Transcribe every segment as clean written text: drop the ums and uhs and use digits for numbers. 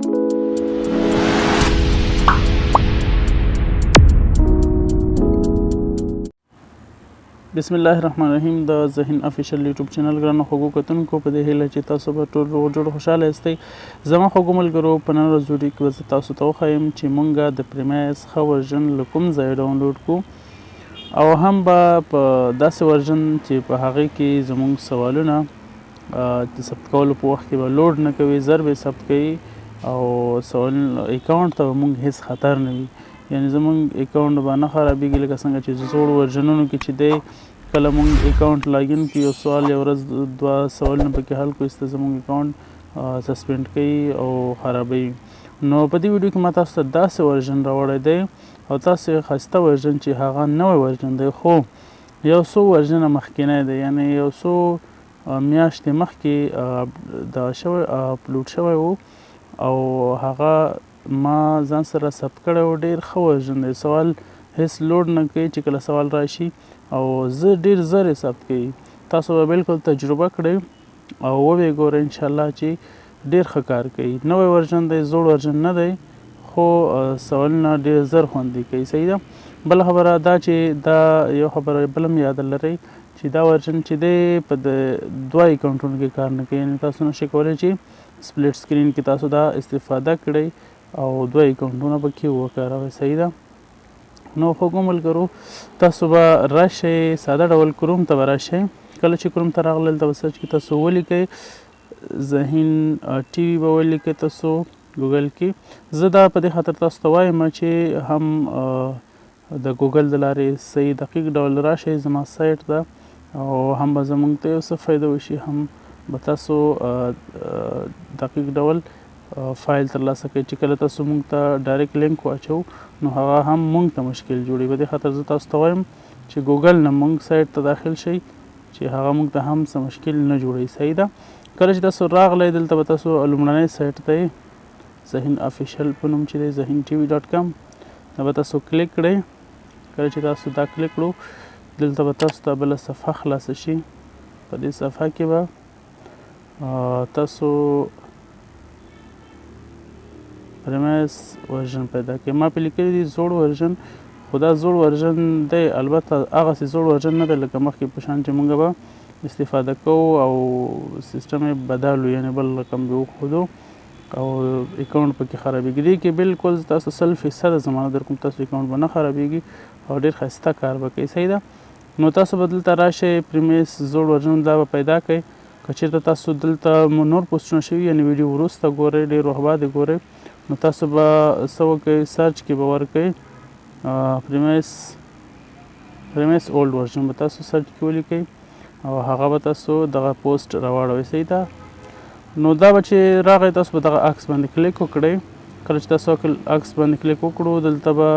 بسم الله الرحمن الرحیم. د ذهن افیشل یوټیوب چینل ګرانو خوږو کتونکو، په دې هیله چې تاسو به ټول روغ جوړ خوشحاله یاستئ. زما خوږو ملګرو، په نن ورځ ویډیو کې به زه تاسو ته وښایم چې مونږ د پریمایس ښه ورژن له کوم ځایه ډاونلوډ کړو، او هم به په داسې ورژن چې په هغې کې زموږ سوالونه د ثبت کولو په وخت کې به لوډ نه کوي، زر به یې ثبت کوي او سوال اکاونټ ته به مونږ هیڅ خطر نه وي، یعنی زمونږ اکاونټ به نه خرابېږي. لکه څنګه چې زوړ ورژنونو کې چې دی، کله مونږ اکاونټ لاګین کړو، یو سوال یو ورځ دوه سوالونه پکې حل کړو، ایسته زمونږ اکاونټ سسپند کوي او خرابوي. نو په دې ویډیو کې ما تاسو ته داسې ورژن راوړی دی او تاسې ښایسته ورژن چې هغه نوی ورژن دی، خو یو څو ورژنه مخکینی دی، یعنی یو څو میاشتې مخکې دا شوی اپلوډ شوی و او هغه ما ځان سره ثبت کړی و. ډېر ښه ورژن دی، سوال هیڅ لوډ نه کوي چې کله سوال راشي او زه ډېر زر یې ثبت کوي. تاسو به بالکل تجربه کړئ او وبه ګورئ انشاءالله چې ډېر ښه کار کوي. نوی ورژن دی، زوړ ورژن نه دی، خو سوالونه ډېر زر خوندي کوي. صحیح ده. بله خبره دا چې دا یو خبره بله هم یاده لرئ چې دا ورژن چې دی په د دوه اکاونټونو کې کار نه کوي، یعنی تاسو نشئ کولی چې سپلیټ سکرین کې تاسو دا استفاده کړئ او دوه اکاونټونه پکې وکاروئ. صحیح ده. نو خوږو ملګرو، تاسو به راشئ ساده ډول کروم ته به راشئ. کله چې کروم ته راغلل، دلته به سرچ کې تاسو ولیکئ ذهین ټي وي به ولیکئ تاسو ګوګل کې. زه دا په دې خاطر تاسو ته وایم چې هم د ګوګل د لارې صحیح دقیق ډول راشئ زما سایټ ده، او هم به زموږ ته یو څه فایده وشي، هم به تاسو دقیق ډول فایل ترلاسه کړئ. چې کله تاسو موږ ته ډایرکټ لینک واچو نو هغه هم موږ ته مشکل جوړوي. په دې خاطر زه تاسو ته وایم چې ګوګل نه موږ سایټ ته داخل شئ چې هغه موږ ته هم څه مشکل نه جوړوي. صحیح ده. کله چې تاسو راغلئ دلته به تاسو لومړنی سایټ دی ذهین افیشل په نوم چې دی ذهین ټي وي ډاټ کام، دا به تاسو کلیک کړئ. کله چې تاسو دا کلیک کړو دلته به تاسو ته بله صفحه خلاصه شي. په دې صفحه کې به تاسو پریمایس ورژن پیدا کړئ. ما پې لیکلي دي زوړ ورژن، خو دا زوړ ورژن دی، البته هغسې زوړ ورژن نه دی لکه مخکې په شان چې موږ به استفاده کوو او سیستم یې بدل و، یعنې بل رقم به وښودو او اکاونټ پکې خرابېږي. دې کې بالکل تاسو 100% ضمانت درکوم تاسو اکاونټ به نه خرابېږي او ډېر ښایسته کار به کوي. صحیح ده. نو تاسو به دلته راشئ پریمیس زوړ ورژن دا به پیدا کړئ. که چېرته تاسو دلته مو نور پوسټونه شوي، یعنې ویډیو وروسته ګورئ، ډېر وخت بعد یې ګورئ، نو تاسو به څه وکئ، سرچ کې به ورکئ پریمیس اولډ ورژن به تاسو سرچ کې ولیکئ او هغه به تاسو دغه پوسټ راواړوئ. صحیح ده. نو دا به چې راغی تاسو به دغه عکس باندې کلیک وکړئ. کله چې تاسو عکس باندې کلیک وکړو دلته به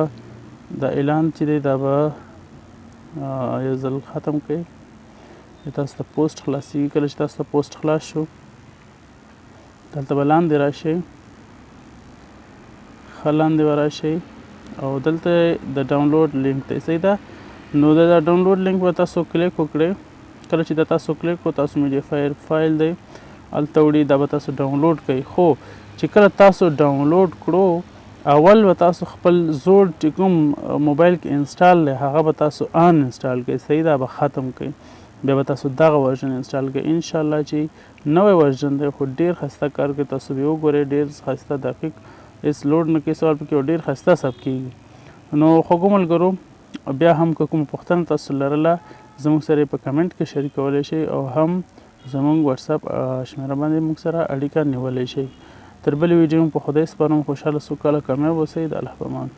دا اعلان چې دی دا به یو ځل ختم کړئ، تاسو ته پوسټ خلاصېږي. کله چې تاسو ته پوسټ خلاص شو دلته به لاندې راشئ، ښه لاندې به راشئ او دلته د ډاونلوډ لینک دی. صحیح ده. نو د ډاونلوډ لینک به تاسو کلیک وکړئ. کله چې دا تاسو کلیک کړو تاسو میډیا فایل دی هلته وړي، دا به تاسو ډاونلوډ کړئ. خو چې کله تاسو ډاونلوډ کړو اول به تاسو خپل زوړ چې کوم موبایل کې انسټال دی هغه به تاسو ان انسټال کړئ. صحیح ده، به ختم کړئ، بیا به تاسو دغه ورژن انسټال کړئ. انشاءالله چې نوی ورژن دی خو ډېر ښایسته کار کوي، تاسو به یې وګورئ، ډېر ښایسته دقیق، هېڅ لوډ نه کوي سوال پکې او ډېر ښایسته ثبت کېږي. نو خوږو ملګرو، بیا هم که کومه پوښتنه تاسو لرله زموږ سره یې په کمنټ کې شریکولی شئ او هم زموږ واتساپ شمېره باندې موږ سره اړیکه نیولی شئ. تر بلې ویډیو مو په خدای سپارم. خوشحاله، سوکاله، کامیاب اوسئ. د الله په امان.